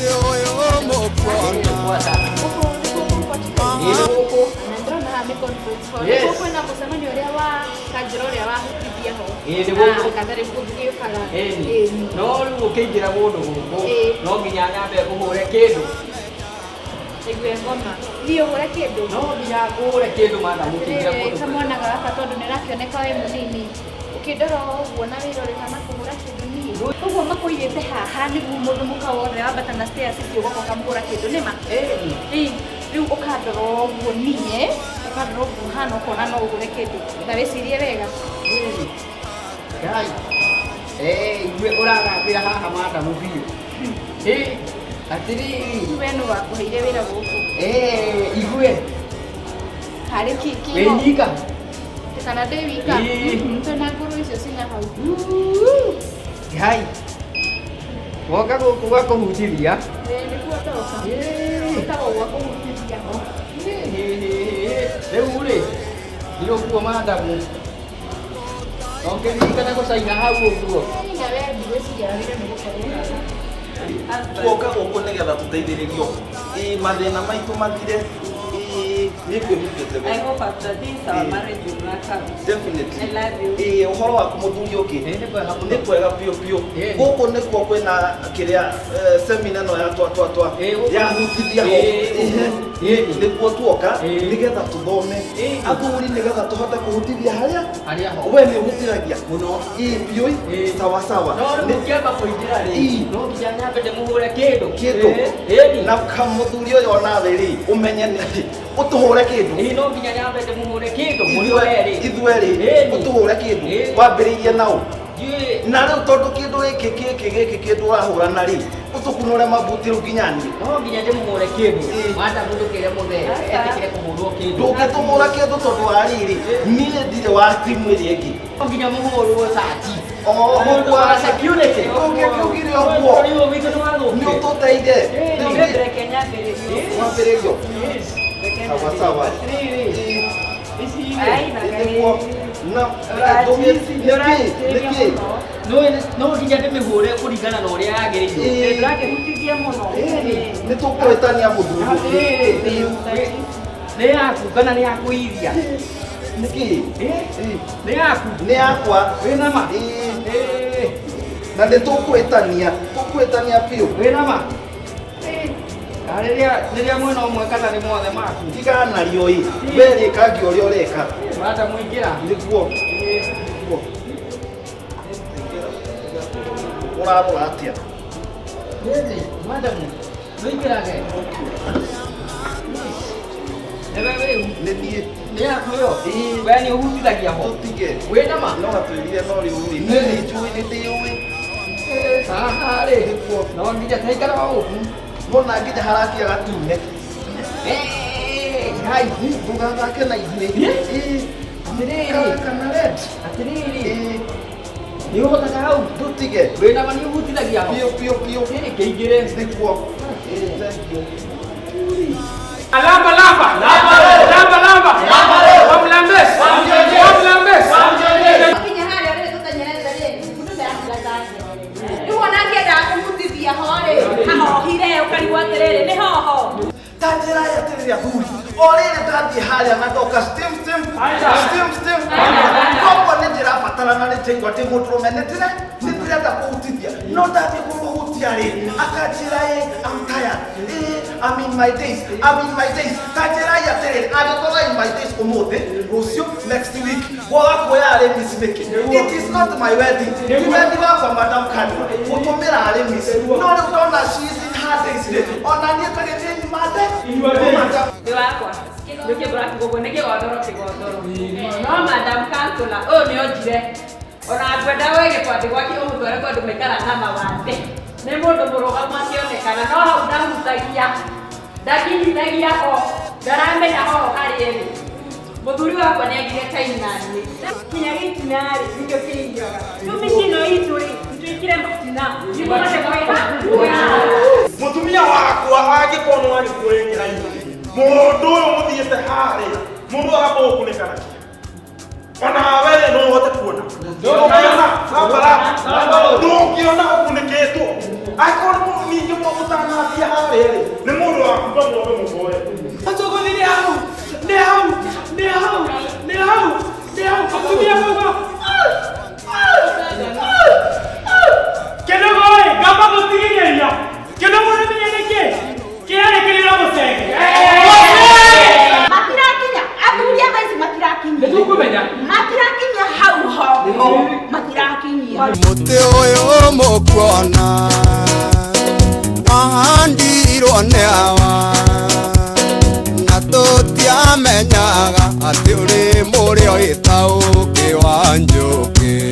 Mũtĩ ũyũ mũkuona. Ĩĩ nĩ gũkũ. Na ndĩrona haha nĩ conference hall. Yes. Nĩguo kwĩna mũcemanio ũrĩa wa kanjũra ũrĩa wahutithia ho. Ĩĩ nĩ gũkũ. Ah, Katharĩ gũgĩũkaga. Ĩni. Ĩni. No rĩu ũkĩingĩra kũndũ gũkũ Ĩĩ. no nginya nyambe ngũhũre kĩndũ. Nĩgue ngoma. Niĩ ũhũre kĩndũ. No nginya ngũhũre kĩndũ madam ũkĩingĩra Atĩrĩrĩ, kũndũ. kamwana gaka tondũ nĩrakĩoneka wĩ mũnini. Ũkĩndora ũguo na wĩrore kana kũhũra kĩndũ niĩ. Ũguo makũigĩte haha nĩguo mũndũ mũka wothe wambata na stairs icio ũgoka ũkamũhũra kĩndũ nĩma? Ĩni. Ĩĩ, rĩu ũkandora ũguo niĩ, ũkandora ũguo hana ũkona no ũhũre kĩndũ. Na wĩcirie wega. Ĩni. Ngai. Eh, igue ũrathambĩra haha madam biũ. Ĩ, atĩrĩrĩ. We nũ wakũheire wĩra gũkũ? Eh, igue. Harĩ kĩ Wĩ kĩho? nyika. Kana ndĩ wika? Ĩĩ. Twĩna ngũrũ icio cina hau. Ngai. Woka gũkũ gwa kũhutithia. Ĩĩ, nĩkuo ndoka. Ĩĩ. Gwĩtagwo gwa kũhutithia ho. Rĩu rĩ, nĩ ũguo madamu. Ũngĩririkana gũcaina hau ũguo. Na we ndigwĩciria wagĩrĩirwo nĩ gũkorwo haha. Tuoka gũkũ nĩgetha tũteithĩrĩrio ĩ mathĩna maitũ mathire ĩ nĩ ngwĩhokete I we hope after this our marriage will work out. Definitely. I love you. Ĩ ũhoro waku mũthuri ũngĩ Ĩ, nĩ kwega mũno. nĩ kwega biũ biũ Ĩ. gũkũ nĩkuo kwĩna kĩrĩa semina ĩno ya twa twa twa Ĩ, gũkũ. yahutithia ho Ĩ, Ĩhe. ĩ. Nĩkuo tuoka Ĩ. nĩgetha tũthome Ĩ. athuri nĩgetha tũhote kũhutithia harĩa Harĩa ho. we nĩ ũhutithagia Mũno. Ĩ biũ Ĩ. sawa sawa No rĩu Nĩ- ũngĩamba kũingĩra rĩ, Ĩ. no nginya nyambe ndĩmũhũre kĩndũ. Kĩndũ. Ĩ, ĩni. Na kamũthuri ũyũ onawe rĩ ũmenye nĩ ũtũhũre kĩndũ. Ĩ, no nginya nyambe ndĩmũhũre kĩndũ mũrĩ o erĩ. Ithuerĩ Ĩni. ũtũhũre kĩndũ Ĩ. wambĩrĩirie naũ Ndiũĩ. Na rĩu tondũ kĩndũ gĩkĩ gĩkĩ gĩkĩ kĩndũ ũrahũra na rĩ ũtũkunũre mabuti rĩu nginya niĩ. No nginya ndĩmũhũre kĩndũ. Ĩ. Madamu ndũkĩre mũthee etĩkĩre kũhũrwo kĩndũ. Ndũngĩtũhũra kĩndũ tondũ wa rĩrĩ niĩ ndirĩ wa timu ĩrĩa ĩngĩ. No nginya mũhũrwo cati. O, Mũndũ wa security. Ũngĩkiugire ũguo. Bũrũri ũyũ witũ nĩ wathũkire. Nĩ ũtũteithie. Ĩ. Reke nyambĩrĩrio. Wambĩrĩrio. Yes. Reke Sawa sawa. Atĩrĩrĩ, ici rĩ, Ai, na Nĩguo. Na nĩkĩ nĩkĩ no nginya ndĩmĩhũre kũringana na ũrĩa yagĩrĩirwo. Ĩ. Ndũrakĩhutithia mũno. Nĩ tũkũhĩtania mũthuri. Atĩrĩrĩ, nĩ yaku kana nĩ ya kũiria? Nĩkĩ? Ĩ, nĩ yaku. Nĩ yakwa. Wĩna ma? Ĩ. Ĩ, Na nĩ tũkũhĩtania tũkũhĩtania biũ. Wĩna ma? Ka rĩrĩa rĩrĩa mwena ũmwe kana nĩ mothe maku? Tigana nario ĩ we rĩkangia ũrĩa ũreka. Madamu ingĩra. Nĩguo. Nĩguo. Ũrarora atĩa? Ĩni, madamu, tũingĩrage. Nĩwe wĩu? Nĩ niĩ. Nĩ yaku ĩyo? Ĩ. We nĩ ũhutithagia ho? Tũtige. Wĩna ma? No atwĩrire no rĩu rĩ niĩ nĩ njũĩ nĩ ndĩũĩ. Haha rĩ, Nĩguo. no nginya taikara o ũguo. Wona nginya harakia gatune. Ĩ, hai. Ndũgathake na ithuĩ. Ĩ. Ĩ. Atĩrĩrĩ, Kana red. atĩrĩrĩ, Ĩ. nĩ ũhotaga hau? Tũtige. Wĩna ma nĩ ũhutithagia ho? Biũ biũ biũ. Ĩ, kĩingĩre. Nĩguo. Ĩ, thank you. Alamba lamba. Lamba lamba. Wamlambes. Wamlambes. Kinya harĩa rĩrĩ tũtenyerete rĩ, mũndũ ndarahũra tanyerere. Rĩu ona angĩendaga kũhutithia ho rĩ, Hahohire ũkarigwo atĩrĩrĩ nĩ hoho. Ta njĩra ĩ atĩrĩrĩ athuri o rĩrĩ ndathiĩ harĩa na ndoka steam steam steam steam koguo nĩ ndĩrabatara na nĩ ndĩraigua ndĩ mũndũrũme nĩ ndĩrenda kũhutithia no ndathiĩ kũmũhutia rĩ akanjĩra ĩ I'm tired ĩ I'm in my days, I'm in my days. Ta njĩra ĩ atĩrĩrĩ angĩkorwo in my days ũmũthĩ rũciũ next week kwaga kuoya arĩmis nĩkĩ? It is not my wedding. Ti wendi wakwa madam Kadwa gũtũmĩra arĩmis no rĩu ndona she is in her days rĩ ona niĩ tarĩ nĩ nyumate. Ndĩ wakwa. Nĩkĩ mũrakiuga ũguo nĩ kĩgondoro kĩgondoro. No madam Councillor ũyũ nĩ onjire. Ona ngwenda we gĩbandĩ gwake ũmũtware kwa andũ maikaraga na mawathe. Nĩ mũndũ mũrũgamu akĩonekana no hau ndahutagia. Ndakinyithagia ho. Ndaramenya hoho harĩ ĩrĩ. Mũthuri wakwa nĩ agire time na niĩ. Kinya gĩtina rĩ nĩkĩo kĩiyaga. Rĩu mĩciĩ ĩno itũ rĩ twĩkĩre matina. Nĩguo mahote kwĩha. Mutumia wakwa angĩkorwo nĩ wagĩkũrĩkĩra ithuĩ mũndũ ũyũ mũthiĩte harĩa mũndũ agakorwo ũkunĩkana ona we rĩ no ũhote kuona ndũngĩona ndũngĩona ũkunĩkĩtwo. Angĩkorwo nĩ mũndũ ningĩ mũtanathiĩ harĩa rĩ, nĩ mũndũ wa kuma mwambe mũhoe. Atũgũthi nĩ hau, nĩ hau, nĩ hau, nĩ hau, nĩ hau, atumia mauga. Kĩnogo ĩ, ngamba gũtigithĩria. Kĩnogo nĩ menya nĩkĩ? Kĩarĩkĩrĩra mũcenge. Matirakinya athuri a thaa ici matirakinyia. Nĩtũkũmenya. Matirakinyia hau ho matirakinyia. Mũtĩ ũyũ mũkuona wahandirwo nĩ awa na tũtiamenyaga atĩ ũrĩ mũrĩo ĩtaũkĩ wa njũkĩ.